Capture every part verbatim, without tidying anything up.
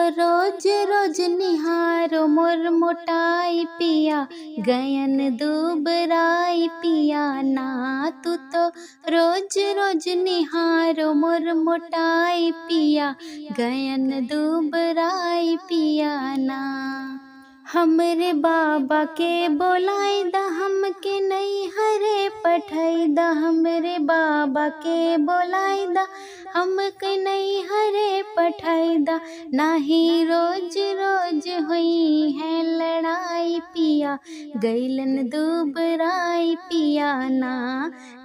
रोज रोज निहारो मोर मोटाई पिया, गयन दुबराई पिया ना। तू तो रोज रोज निहारो मोर मोटाई पिया, गयन दुबराई पिया ना। हमरे बाबा के बोलाई दा, हमके नैहरे पठाई दा। हमरे बाबा के बोलाई दा, हमके नैहरे पठाई दा। नाही रोज रोज होई है लड़ाई पिया, गैलन दुबराई पिया ना।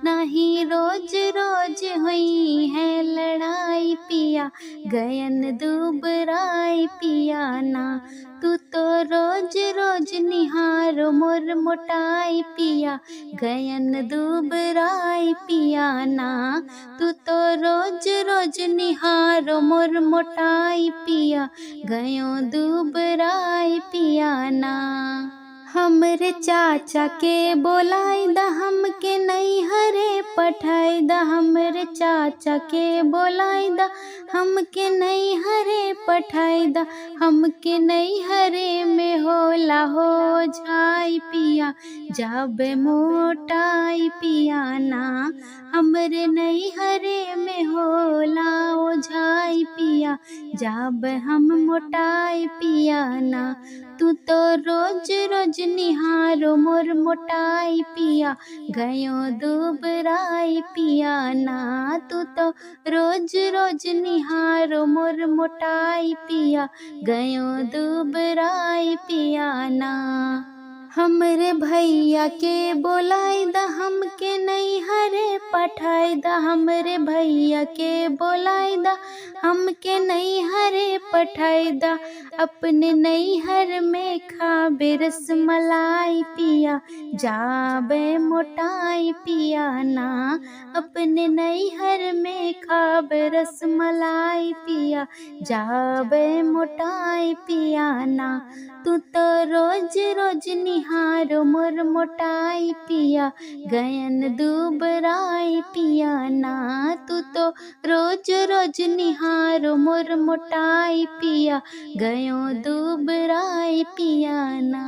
नाही रोज रोज होई है लड़ाई पिया, गयन दुबराई पिया ना। तू तो रोज रोज निहारो मोर मोटाई पिया, गयन दुबराई पिया ना। तू तो रोज रोज निहारो मोर मोटाई पिया, गयो दुबराई पिया ना। हमरे चाचा के बोलाई दा, हमके नैहरे पठाई दा। हमरे चाचा के बोलाई दा, हमके नैहरे पठाई दा। हमके नैहरे में होला हो झाई पिया, जाबे मोटाई पिया ना। हमरे नैहरे में होला ओझाई पिया, जाबे हम मोटाई पिया ना। तू तो रोज रोज निहारो मोर मोटाई पिया, गयो दुबराई पिया ना। तू तो रोज रोज निहारो मोर मोटाई पिया, गयो दुबराई पिया ना। हमरे भैया के बोलाई दा, हमके नैहरे पठाई दा। हमरे भैया के बोलाई दा, हमके नैहरे पठाई दा। अपने नैहर में खाबे रसमलाई पिया, जाबे मोटाई पिया ना। अपने नैहर में खाबे रसमलाई पिया, जाबे मोटाई पिया ना। तू तो रोज रोज निहारो मोर मोटाई पिया, गयन दुबराई पिया ना। तू तो रोज रोज निहारो मोर मोटाई पिया, गयो दुबराई पिया ना।